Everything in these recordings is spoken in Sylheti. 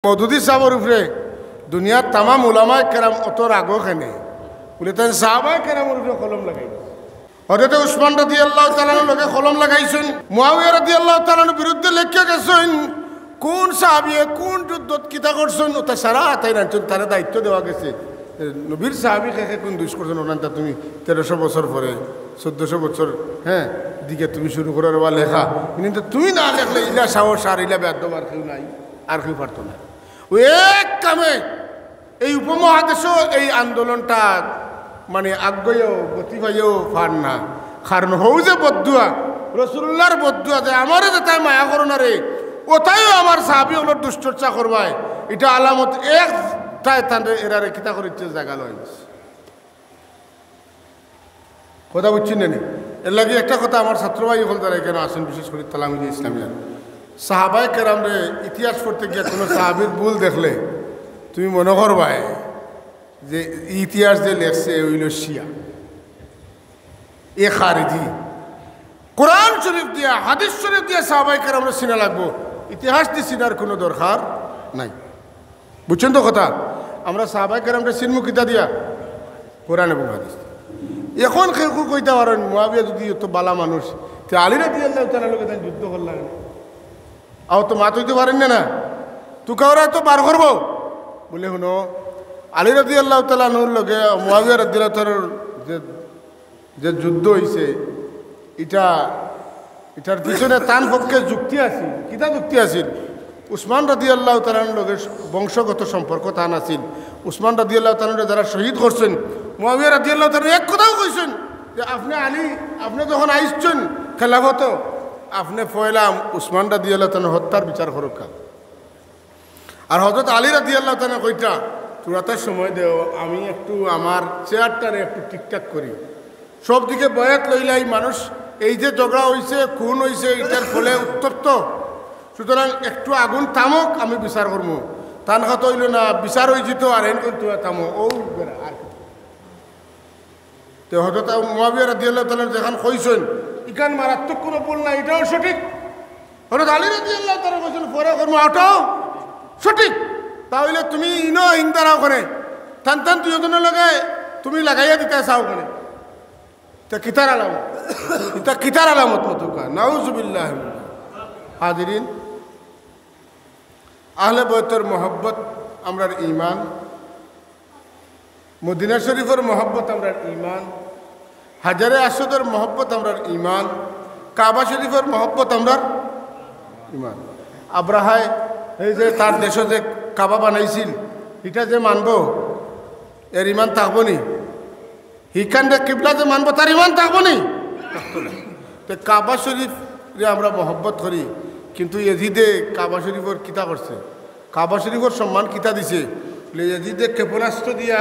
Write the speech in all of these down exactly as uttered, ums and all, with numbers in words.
মওদুদী সাবর উপরে দুনিয়ার তামাম উলামায়ে কেরাম অত রাগ কেনে? বুলে, তাইন সাহাবায়ে কেরামর উপরে কলম লাগাইছইন। হযরতে উসমান রাদিয়াল্লাহু তাআলা আনহুর লগে কলম লাগাইছইন, মুআবিয়া রাদিয়াল্লাহু তাআলা আনহুর বিরুদ্ধে লেখিয়া গেছইন, কুন সাহাবিয়ে কুন যুদ্ধত কিতা করছইন, অতা সারা তাইন আনছইন, তারে দায়িত্ব দেওয়া গেছে। নবীর সাহাবি কে কে কুন দুষ করছইন, অখানতা তুমি তেরোশো বছর পরে, চৌদ্দশো বছর, হ্যাঁ, দিকে তুমি শুরু করো রে বা লেখা। কিন্তু তুমি না লেখলে ইলা সাহস আর ইলা বেয়াদব আর কেউ নাই, আর কেউ পারতো না। অউ এক কামে এই উপমহাদেশও এই আন্দোলনটা মানে আগুয়াইও গতি পাইও পার না। কারণ হউ যে বদদুয়া, রাসূলুল্লাহর বদদুয়া যে আমারে যেতায় মায়া করো না রে, অতায়ও আমার সাহাবি অকলর দুশ্চর্চা করবায়, ইটা আলামত একটায় তানরে এরারে কিতা করিছে জাগা লইছে। কথা বুঝছইন না নি? এর লাগি একটা কথা আমার ছাত্র ভাই অকল যারা এখানো আছইন, বিশেষ করি তালামিজে ইসলামিয়া, সাহাবায়ে কেরামরে ইতিহাস পড়তে গিয়া কুনু সাহাবির ভুল দেখলে তুমি মনো করবায় যে ইতিহাস যে লেখছে অইলো শিয়া, এ খারিজি। কোরআন শরীফ দিয়া, হাদিস শরীফ দিয়া সাহাবায়ে কেরামরে চিনা লাগবো, ইতিহাস দি চিনার কুনু দরকার নাই। বুঝছইন তো কথা? আমরা সাহাবায়ে কেরামরে চিনমু কিতা দিয়া? কোরআন এবং হাদিস। এখন কেউ কেউ কইতা পারইন, মুআবিয়া যুদি অত বালা মানুষ, তে আলী রাদিয়াল্লাহু তাআলার লগে তাইন যুদ্ধ করলা কেনে? অউ তো মাত অইতো পারইন না, না? তুকাউরায় তো বার করবো। বুলে, হুনো, আলী রাদিয়াল্লাহু তাআলা আনহুর লগে মুআবিয়া রাদিয়াল্লাহু তাআলার যে যে যুদ্ধ অইছে, ইটা, ইটার পিছনে তান পক্ষে যুক্তি আছিল। কিতা যুক্তি আছিল? উসমান রাদিয়াল্লাহু তাআলা আনহুর লগে বংশগত সম্পর্ক তান আছিল। উসমান রাদিয়াল্লাহু তাআলা আনহুরে যারা শহীদ করছইন, মুআবিয়া রাদিয়াল্লাহু তাআলা আনহু এক কথাও কইছইন যে, আপনে আলী, আপনে যখন আইছইন খেলাফতো, আপনে পয়লা উসমান রাদিয়াল্লাহু তাআলা আনহুর হত্যার বিচার করউক্কা। আর হযরত আলী রাদিয়াল্লাহু তাআলা আনহু কইতা, থুড়াতা সময় দেও, আমি একটু আমার চেয়ারটারে একটু ঠিকঠাক করি। সব দিকে বয়াত লইলাই মানুষ, এই যে ঝগড়া অইছে, খুন অইছে, ইটার ফলে উত্তপ্ত। সুতরাং একটু আগুন থামউক, আমি বিচার করমু। তান কথা অইলো না, বিচার অইযিতো আর এন করতে থামো, অউ বেড়া আর কি। তে হযরত মুআবিয়া রাদিয়াল্লাহু তাআলা আনহু যেখান কইছইন, ইখান মারাত্মক কুনু ভুল নাই, ইটাও সঠিক। হযরত আলী রাদিয়াল্লাহু তাআলা আনহু কইছইন, পরে করমু, অটাও সঠিক। তা অইলে তুমি ইনো হিংদারাও কেনে, তান তান দুইওজনর লগে তুমি লাগাইয়া দিতায় চাও কেনে? ইতা কিতার আলামত? ইতা কিতার আলামত মতকা? নাউজুবিল্লাহ। হাজিরিন, আহলে বয়তর মহব্বত আমরার ঈমান, মদিনা শরীফর মহব্বত আমরার ঈমান, হাজারে আসওয়াদর মহব্বত আমরার ঈমান, কাবা শরীফর মহব্বত আমরার ঈমান। আব্রাহায় এই যে তার দেশো যে কাবা বানাইছিল, ইটা যে মানবো, এর ঈমান থাকবো নি? হিখানরে কিবলা যে মানবো, তার ঈমান থাকবো নি? থাকতো না। তে কাবা শরীফরে আমরা মহব্বত করি, কিন্তু এজিদে কাবা শরীফর কিতা করছে? কাবা শরীফর সম্মান কিতা দিছে? বুলে, এজিদে ক্ষেপণাস্ত্র দিয়া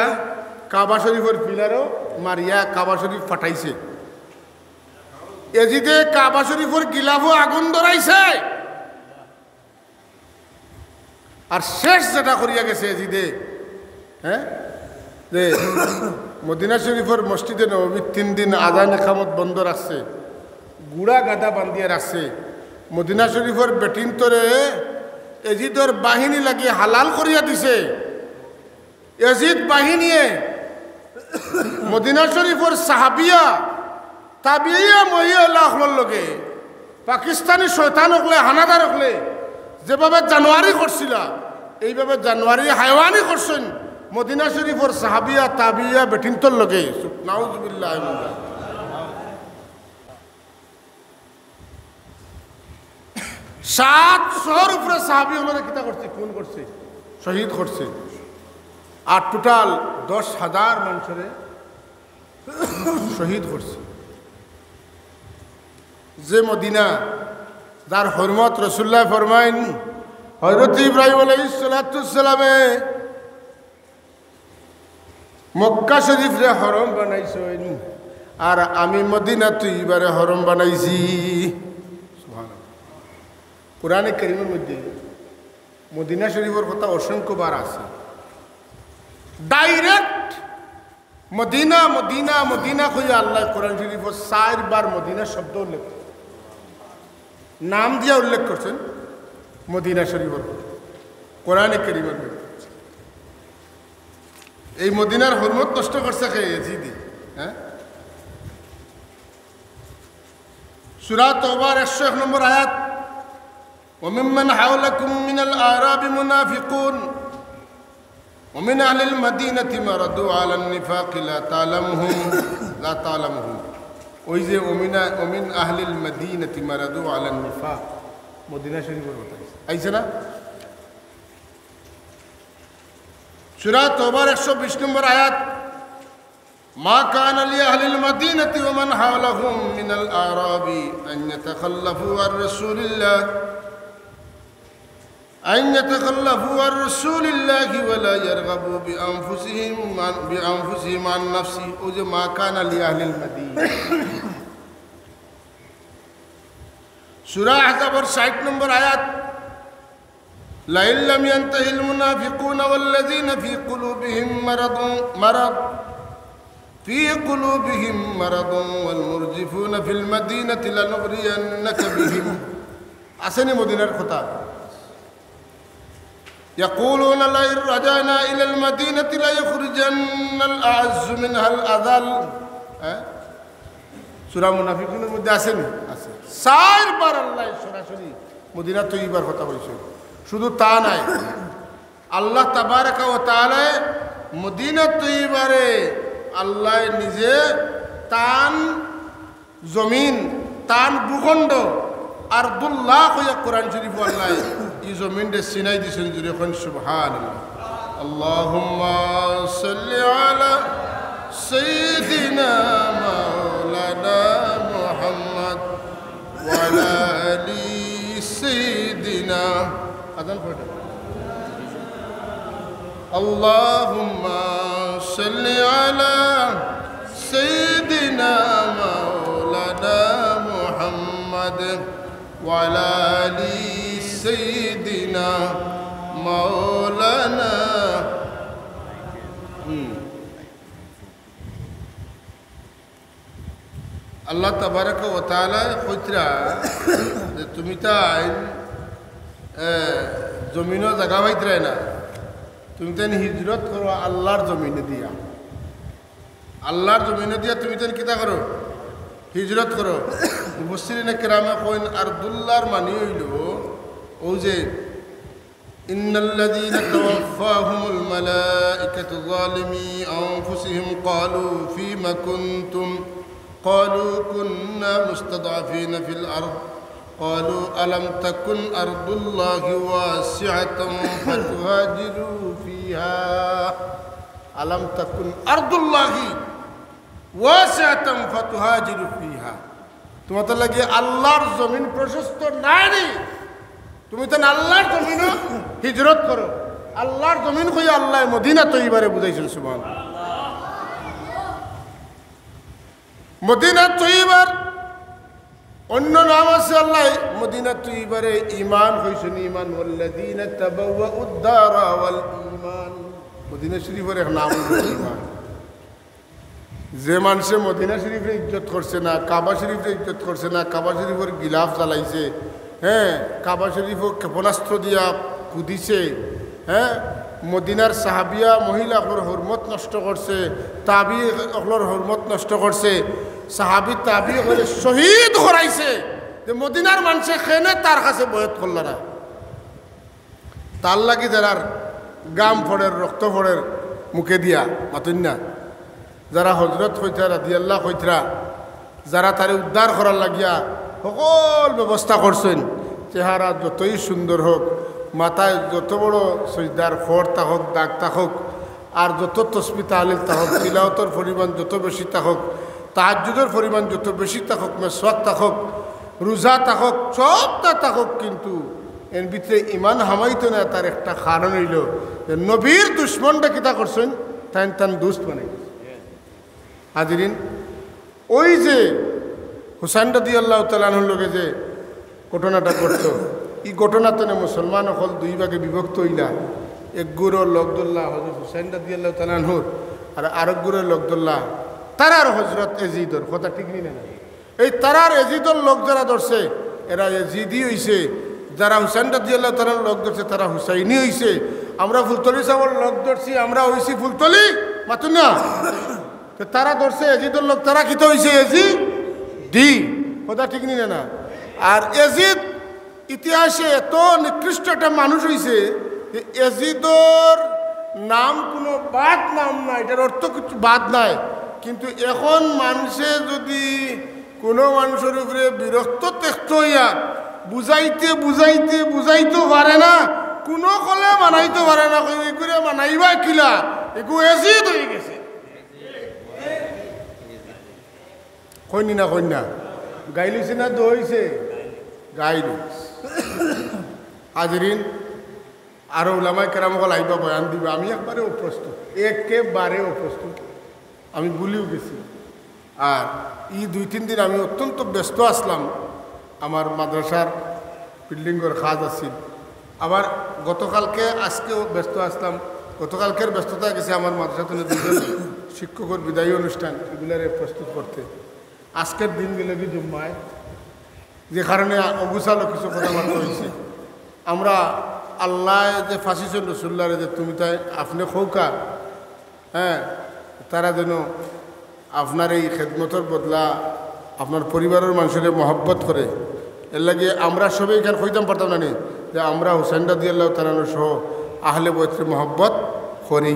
কাবা শরীফর পিলারো মারিয়া কাবা শরীফ ফাটাইছে। এজিদে কাবা শরীফর গিলাফো আগুন ধরাইছে। আর শেষ যেটা করিয়া গেছে এজিদে, হ্যাঁ, যে মদিনা শরীফর মসজিদে নববীত তিন দিন আজান একামত বন্ধ রাখছে, ঘুড়া গাধা বান্ধিয়া রাখছে। মদিনা শরীফর বেটিন্তরে এজিদর বাহিনী লাগি হালাল করিয়া দিছে। এজিদ বাহিনীয়ে মদিনা শরীফর সাহাবিয়া, তাবিয়া, মহিলা অকলর লগে পাকিস্তানি শয়তান অকলে, হানাদার অকলে যেভাবে জানোয়ারি করছিলা, এইভাবে জানোয়ারি হায়ওয়ানি করছইন মদিনা শরীফর সাহাবিয়া, তাবিয়া, বেটিন্তর লগে। নাউজুবিল্লাহ। সাত শহর উপরে সাহাবি অকলরে কিতা করছে? খুন করছে, শহীদ করছে। আর টোটাল দশ হাজার মানুষরে শহীদ করছে। যে মদিনা, যার হরমত রসুল্লাহ ফরমাইন, হযরত ইব্রাহিম আলাইহিস সালাতু ওয়াস সালামে মক্কা শরীফরে হরম বানাইছইন, আর আমি মদিনা তৈবারে হরম বানাইছি। সুবহানাল্লাহ। কোরআনে কারীমের মধ্যে মদিনা শরীফর কথা অসংখ্যবার আছে। Direct মদিনা, মদিনা, মদিনা কইয়া আল্লায় কোরআন শরীফো চাইরবার মদিনা শব্দ উল্লেখ করছইন, নাম দিয়া উল্লেখ করছইন মদিনা শরীফর। কোরআনে কারীমর মধ্যে। এই মদিনার হুরমত নষ্ট করছে কে? এজিদে। হ্যাঁ? সূরা তওবার একশো এক নম্বর আয়াত, "ওয়া মিম্মান হাওলাকুম মিনাল আরাবি মুনাফিকুন, ওয়া মিন আহলিল মাদিনাতি মারাদু আলান নিফাকি লা তা'লামুহুম, লা তা'লামুহুম।" ওই যে ওমিনা, "ওয়া মিন আহলিল মাদিনাতি মারাদু আলান নিফাক", মদিনা শরীফর কথা আইছে। আইছে না? সূরা তওবার একশো বিশ নম্বর আয়াত, "মা কানা লি আহলিল মাদিনাতি ওয়া মান হাওলাহুম মিনাল আরাবি আন ইয়াতাখাল্লাফু আন রাসূলিল্লাহ, আন ইয়াতাখাল্লাফু আন রাসূলিল্লাহি ওয়া লা ইয়ারগাবু বিআনফুসিহিম আন, বিআনফুসিহিম আন নাফসিহি।" ওই যে "মা কানা লি আহলিল মাদিনা।" সূরা আহজাবর ষাট নম্বর আয়াত, "লাইন লাম ইয়ানতাহিল মুনাফিকুনা ওয়াল্লাযীনা ফী কুলুবিহিম মারাদুন, মারাদ, ফী কুলুবিহিম মারাদুন ওয়াল মুরজিফুনা ফিল মাদিনাতি লানুগরিয়ান্নাকা বিহিম।" আছে নি মদিনার কথা? "ইয়াকুলুনা লাইন রাজানা ইলাল মাদিনাতি লায়ুখরিজান্নাল আ'আজ্জু মিনহাল আযাল।" হ্যাঁ? সূরা মুনাফিকুনের মধ্যে আছে নি? আছে। চাইরবার আল্লায় সরাসরি মদিনা তৈয়বার কথা কইছে। শুধু তা নায়, আল্লাহ তাবারাকা ওয়া তাআলায় মদিনা তৈয়বারে আল্লায় নিজে তান জমিন, তান ভূখণ্ড, আরদুল্লাহ কইয়া কোরআন শরীফো আল্লায় ই জমিনরে চিনাই দিছইন, জুরে কইন সুবহানাল্লাহ। আল্লাহুম্মা সাল্লি আলা সাইয়্যিদিনা মাওলানা মুহাম্মদ ওয়া আলা আলি সাইয়্যিদিনা। আজান পড়ে। اللهم صل على سيدنا مولانا محمد وعلى آل سيدنا مولانا। হুম। আল্লাহ তাবারাকা ওয়া তাআলা কইতরা যে, "তুমি তাইন, এ, জমিনো জাগা পাইতরায় না, তুমি তাইন হিজরত করো আল্লাহর জমিনে দিয়া। আল্লাহর জমিনে দিয়া তুমি তাইন কিতা করো? হিজরত করো।" মুফাসসিরিনে কেরামে কইন, আরদুল্লাহর মানি অইলো, অউ যে إن الذين توفاهم الملائكة ظالمي أنفسهم قالوا فيم كنتم قالوا كنا مستضعفين في الأرض قالوا ألم تكن أرض الله واسعة فتهاجروا فيها ألم تكن أرض الله واسعة فتهاجروا فيها। তুমাতার লাগি আল্লাহর জমিন প্রশস্ত নায় নি? তুমি তাইন আল্লাহর জমিনো হিজরত করো। আল্লাহর জমিন কইয়া আল্লায় মদিনা তৈয়বারে বুঝাইছইন, সুবহানাল্লাহ। মদিনা তৈয়বার অইন্য নাম আছে আল্লায় মদিনা তৈয়বারে ঈমান কইছইন, ঈমান, والذين تبوأوا الدار والإيمان। মদিনা শরীফর এক নাম অইলো ঈমান। যে মানষে মদিনা শরীফরে ইজ্জত করছে না, কাবা শরীফরে ইজ্জত করছে না, কাবা শরীফর গিলাফ জ্বালাইছে, হ্যাঁ, কাবা শরীফো ক্ষেপণাস্ত্র দিয়া কুদিছে, হ্যাঁ, মদিনার সাহাবিয়া মহিলা অকলর হুরমত নষ্ট করছে, তাবি অকলর হুরমত নষ্ট করছে, সাহাবি তাবি অকলরে শহীদ করাইছে, যে মদিনার মানষে কেনে তার কাছে বয়াত করলা না। তার লাগি যারার গাম পড়ের, রক্ত পড়ের মুখে দিয়া, মাতইন না। যারা হজরত কইতরা, রাদিয়াল্লাহ কইতরা, যারা তারে উদ্ধার করার লাগিয়া হকল ব্যবস্থা করছইন, চেহারা যতই সুন্দর হোক, মাথায় যত বড় সইজদার ফর থাকউক, দাগ থাকউক, আর যত তসবি তাহলিল থাকউক, তিলাওয়াতর পরিমাণ যত বেশি থাকউক, তাহাজ্জুদর পরিমাণ যত বেশি থাকউক, মেসওয়াক থাকউক, রোজা থাকউক, সবতা থাকউক, কিন্তু এর ভিতরে ঈমান হামাইতো না, তার একটা কারণ অইলো যে নবীর দুশমনরে কিতা করছইন, তাইন তান দুস্ত বানাই দিছইন। হাজিরিন, ওই যে হুসাইন রাদিয়াল্লাহু তাআলা আনহুর লগে যে ঘটনাটা ঘটলো, ই ঘটনা তনে মুসলমান অকল দুই ভাগে বিভক্ত অইলা। এক গুরু লোক ধরলা হযরত হুসাইন রাদিয়াল্লাহু তাআলা আনহুর, আর আরেক গুরু লোক ধরলা তারার হযরত এজিদর। কথা ঠিক নি না? এই তারার এজিদর লোক যারা ধরছে, এরা এজিদি অইছে, যারা হুসাইন রাদিয়াল্লাহু তাআলার লগ ধরছে, তারা হুসাইনি অইছে। আমরা ফুলতলি সাবর লগ ধরছি, আমরা অইছি ফুলতলি, মাতুন না? তো তারা ধরছে এজিদর লগ, তারা কিতা অইছে? এজিদি। কথা ঠিক নি না? আর এজিদ ইতিহাসে এত নিকৃষ্ট একটা মানুষ অইছে যে এজিদর নাম কুনু বাদ নাম নাই, এটার অর্থ কিচ্ছু বাদ নাই। কিন্তু এখন মানষে যুদি কুনু মানষর উপরে বিরক্ত ত্যক্ত অইয়া বুঝাইতে বুঝাইতে বুঝাইতো পারে না, কুনু কলে মানাইতো পারে না, কই, "ইগুরে মানাইবা কিলা? ইগু এজিদ অইগেছে।" কইন নি না, কইন না? গাইল অইছে না দোয়া অইছে? গাইল অইছে। হাজিরিন, আরো উলামায়ে কেরাম অকল আইবা, বয়ান দিবা, আমি একবারে অপ্রস্তুত, একেবারে অপ্রস্তুত, আমি ভুলিও গেছি। আর ই দুই তিন দিন আমি অত্যন্ত ব্যস্ত আছলাম, আমার মাদ্রাসার বিল্ডিংর কাজ আছিল। আবার গতকালকে, আজকেও ব্যস্ত আছলাম। গতকালকের ব্যস্ততা গেছে আমার মাদ্রাসা তনে দুইজন শিক্ষকর বিদায়ী অনুষ্ঠান, ইগুলারে প্রস্তুত করতে। আজকের দিন গেল কি জুম্মায়, যে কারণে অগুছালো কিছু কথাবার্তা অইছে। আমরা আল্লায় যে ফাঁসিছইন রসুলুল্লাহরে, যে তুমি তাই আপনে কউক্কা, হ্যাঁ, তারা যেন আপনার এই খেদমতর বদলা আপনার পরিবারর মানষরে মহব্বত করে। এরলাগি আমরা সবে ইখান কইতাম পারতাম না নি যে আমরা হুসাইন রাদিয়াল্লাহু তাআলা আনহু সহ আহলে বয়তরে মহব্বত করি?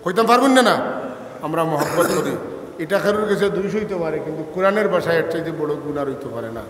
কইতাম পারমু না, না? আমরা মহব্বত করি। ইটা কেউর গেছে দুইশ অইতো পারে, কিন্তু কোরআনর ভাষায় এর চাইতে বড় গুনাহ অইতো পারে না।